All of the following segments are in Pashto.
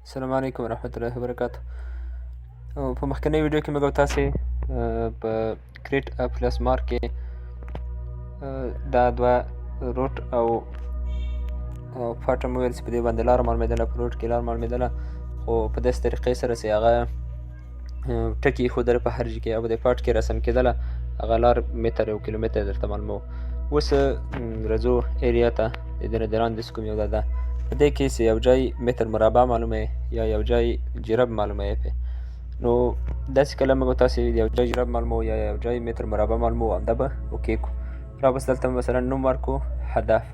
السلام علیکم ورحمت الله وبرکاته. په مخکنۍ ویډیو کې موږ تاسو په کریټ پلس مارک کې دا دوه روټ او پاټه مو ویل چې په دې باندې لاره معلومېدله، په روټ کې لار معلومېدله، خو په داسې طریقې سره چې هغه ټکي ایښودل په هر ځای کې او په دې پاټ کې رسم کېدله، هغه لار متر او کیلومتر درته معلومو. اوس راځو area ته، د دې نه د لاندې کوم یو دا ده، په دې کې چې یو ځای متر مربع معلومه یا یو ځای جرب معلومه یې پې. نو داسې کله موږ تاسې یو ځای جرب معلومو یا یو ځای متر مربع معلومو، همدا به okay کو. را بس دلته مثلا نوم ورکو، هدف،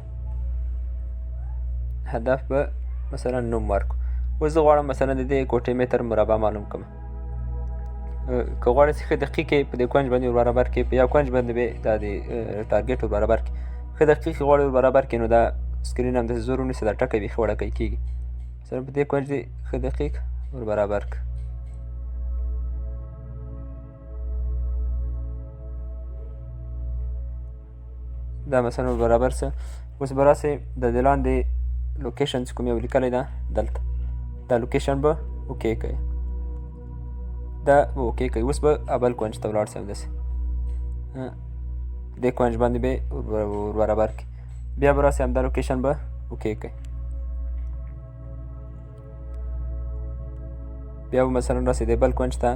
هدف به مثلا نوم ورکو. اوس زه غواړم مثلا د دې کوټې متر مربع معلوم کړم. که غواړې چې ښه دقیق یې په دې کنج باندې ور برابر کړې، په یو کنج باندې به دا د target ور برابر کړې، ښه دقیق یې غواړې ور برابر کړې، نو دا screen هم داسې زور ونیسه، دا ټکی بیخي وړوکی کېږي. مثلا په دې کنج دې ښه دقیق ور برابر کړه. دا مثلا ور برابر سه. اوس به راسې د دې لاندې location چې کوم یو لیکلی ده دلته، دا location به okay کوي، دا به okay کوي. اوس به بل کنج ته ولاړ سم، داسې دې کنج باندې به ور برابر کړي، بیا به راسې همدا location به okay کوي. بیا به مثلا راسې دې بل کنج ته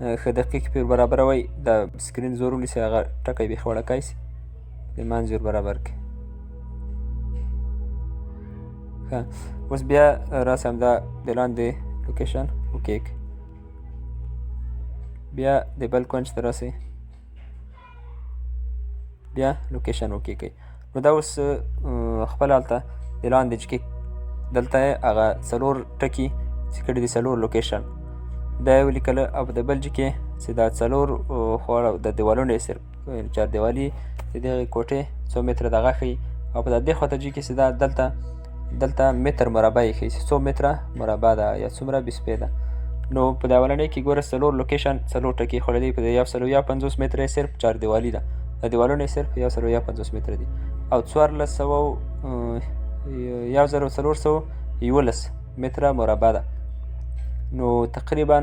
ښه دقیق پې ور برابروئ، دا screen زور ونیسئ، هغه ټکی بیخي وړوکی سي، د منځ ور برابر کړي. ښه اوس بیا راسې همدا د لاندې location okay کړي، بیا د بل کنج ته راسئ، بیا location okay کړئ. نو دا اوس خپل هلته د لاندې چې دلته یې هغه څلور ټکي چې کړي دي، څلور location دا یې ولیکله، او په د بل جي کې چې دا څلور خواړه د دیوالونه یې صرف چار دیوالي د دغې کوټې څو متره دغه ښیي، او په دې خواته جي کې چې دا دلته متر مربع یې ښیي چې څو متره مربع ده یا څومره بسپې ده. نو په د اولنۍ کې ګوره څلور location څلور ټکي ښودلی دی، په دې 151 متره یې صرف چار دیوالي ده، د دیوالونه یې صرف 151 متره دي، او څوارلس سوه 1411 متره مربع ده. نو تقریبا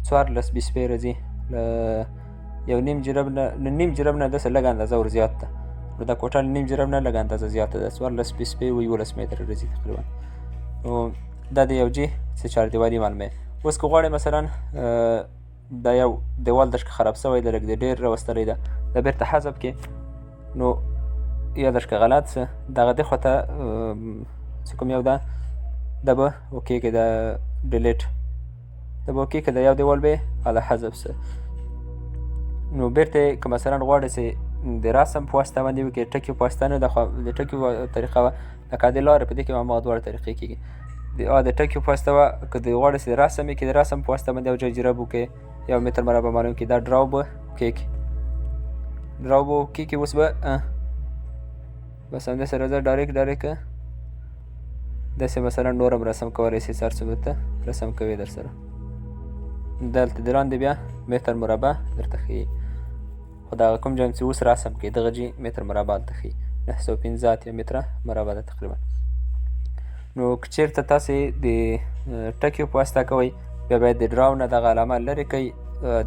14 بسپې راځي، له یو نیم جرب نه، له نیم جرب نه داسې لږه اندازه ور زیات ده. نو دا کوټه له نیم جرب نه لږه اندازه زیاته ده، 14 بسپې و 11 متره راځي تقریبا. نو دا د یو جي چې چار دیوالي معلوموي. اوس که غواړې مثلا دا یو دیوال درش خراب سوی دی، لږ دې ډېر راوستلی ده، دا بېرته حذف کړې، نو یا درش که غلط سه، دغه دې خوا ته چې کوم یو ده دا به okay کړې، دا delete دا به okay کړې، دا یو دیوال به هله حذف سه. نو بېرته که مثلا غواړې چې د رسم په واسطه باندې وکړې، ټکي په واسطه نه، دا خو د ټکي طریقه وه، لکه د لارې په دې کې به هماغه دواړه طریقې کېږي. د ټکي په واسطه وه، که د غواړې چې د رسم یې کړې، د رسم په واسطه باندې یو ځای جرب وکړې، یو متر مربع معلوم کړې، دا draw به okay کړې، draw به okay کړې. اوس به بس همداسې راځه direct direct داسې مثلا نور هم رسم کولی شې، هر څومره ته رسم کوې در سره. دلته د لاندې بیا متر مربع درته ښیي، خو دغه کوم ځای چې اوس رسم کړې دغه جي متر مربع هلته ښیي، 985 متره مربع ده تقریبا. نو که چېرته تاسې د ټکیو په واسطه کوئ، بیا باید د draw نه دغه علامه لرې کړئ،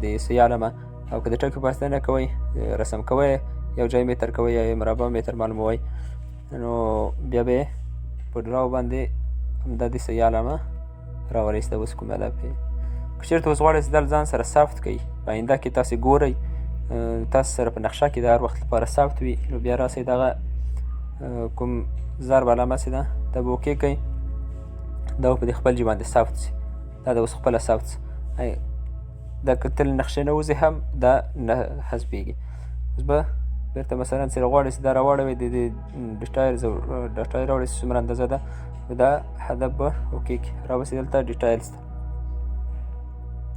د سیي علامه، او که د ټکیو په واسطه نه کوئ، رسم کوئ، یو ځای متر کوئ یا مربع متر معلوموئ، نو بیا به په draw باندې همدا د سیي علامه راولئ. دا اوس کومه ده پې. که چېرته اوس غواړئ چې دا له ځان سره ثبت کړئ، په آینده کې تاسې ګورئ، تاسو سره په نقشه کې د هر وخت لپاره ثبت وي، نو بیا راسئ دغه کوم ضرب علامه چې ده دا به okay کړئ، دا به په دې خپل جي باندې ثبت سي، دا د اوس خپله ثبت سي. دا که ته له نقشې نه وځې هم دا نه حذفېږي. اوس به بېرته مثلا چې غواړئ چې دا راواړوئ، د دې details detail راوړئ چې څومره اندازه ده، نو دا هدف به okay کړي، راوسئ دلته details ته،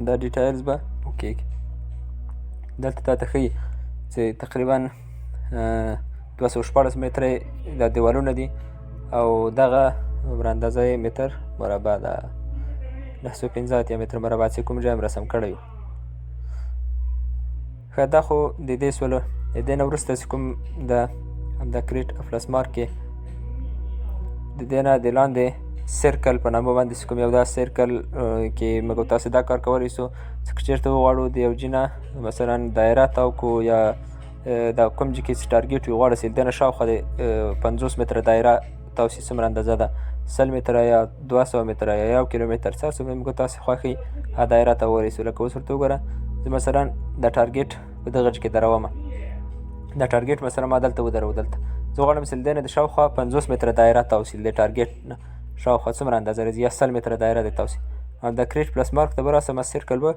دا details به okay کړي. دلته تاته ښیي چې تقریبا 216 متره دا دیوالونه دي، او دغه اندازه یې متر مربع ده، 985 متر مربع چې کوم ځای هم رسم کړی و. ښه دا خو د دې سولو. د دې نه وروسته چې کوم ده همدا create plus mark کې د دې نه د لاندې circle په نامه باندې چې کوم یو دا circle کې موږ تاسو دا کار کولی سو چې که چېرته وغواړو د یو جینه مثلا دایره تاو کو یا دا کوم چې کې چې target وي غواړو چې دنه شاوخوا د 50 متره دایره تاو سي، څومره اندازه ده، 100 متره یا 200 متره یا 1 کیلومتر، څه څومره موږ تاسو خوښي هغه دایره ته ورسو. لکه اوس ورته وګوره، زه مثلا د target په دغه کې دروم، دا target مثلا ما دلته ودرو، دلته زه غواړم چې دنه د شاوخوا 50 متره دایره تاو سي، د target نه شاوخوا څومره اندازه راځي یا 100 متره دایره د تاو سي. د create plus mark ته به راسم، circle به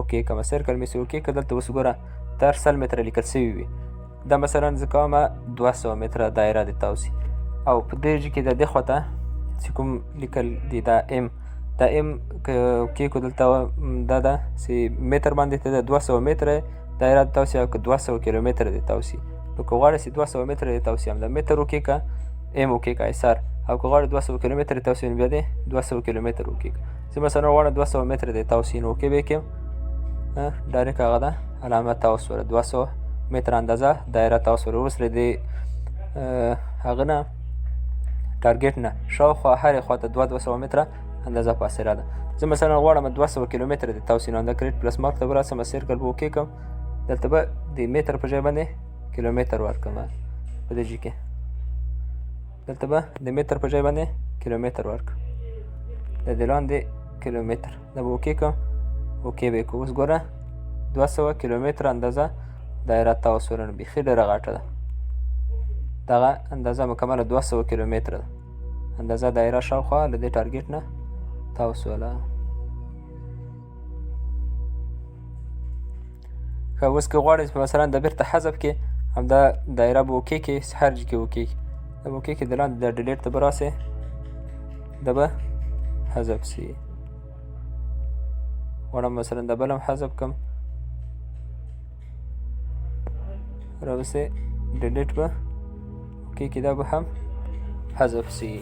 okay کوم، circle مې okay که دلته اوس وګوره تر 100 متره لیکل سوي وي، دا مثلا زه کوم 200 متره دایره د تاو سي. او په دې ځای کې د دې خواته چې کوم لیکل دي دا M، دا M okay کو دلته دا ده چې متر باندې ته د 200 متره دایره د تاو سي او که 200 کیلومتره د تاو سي. نو که غواړې چې 200 متره د تاو سي هم دا متر okay که M okay که سر، او که غواړې 200 کیلومتره تاو سي نو بیا دې 200 کیلومتر okay که. زه مثلا غواړم 200 متره د تاو سي، نو okay به یې کړم، direct هغه ده علامه تاو سوله، 200 متره اندازه دایره تاو سوله. اوس له دې هغه نه target نه شاوخوا هرې خوا ته 200 متره اندازه فاصله ده. زه مثلا غواړم 200 کیلومتره د تاو سي، نو دا create plus mark ته به راسم، circle به okay کړم، دلته به د متر په ځای باندې کیلومتر ورکړم، په دې ځای کې دلته به د متر په ځای باندې کیلومتر ورکړم، د دې لاندې کیلومتر دا به okay کړم، okay به یې کړو. اوس ګوره 200 کیلومتره اندازه دایره تاو سوله، نو بیخي ډېره غټه ده، دغه اندازه مکمله 200 کیلومتره ده، اندازه دایره شاوخوا له دې target نه تاو سوله. ښه اوس که غواړې چې مثلا دا بیرته حذف کړې، همدا دایره به okay کړې، هر ځای کې okay کړې، دا به okay کړې، د لاندې د delete ته به راسې، دا به حذف سي. غواړم مثلا دا بل هم حذف کړم، راوسې delete به okay کړې، دا به هم حذف سي.